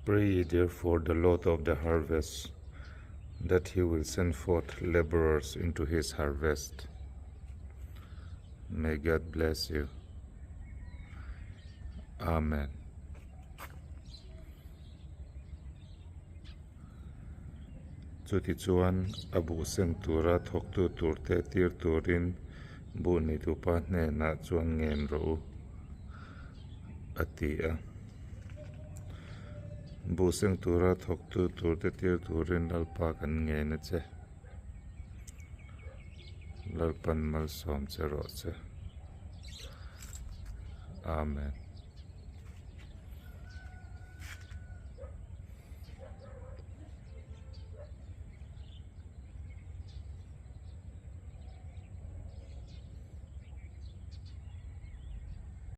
Pray ye therefore the Lord of the harvest that he will send forth laborers into his harvest. May God bless you. Amen. Chutichuan a buh seng tura thawktu turte tir turin buh neitupa hnenah chuan ngen rawh u, a ti a. Buh seng tura thawktu turte tir turin Lalpa kan ngen a che. Lalpan malsawm che rawh che. Amen.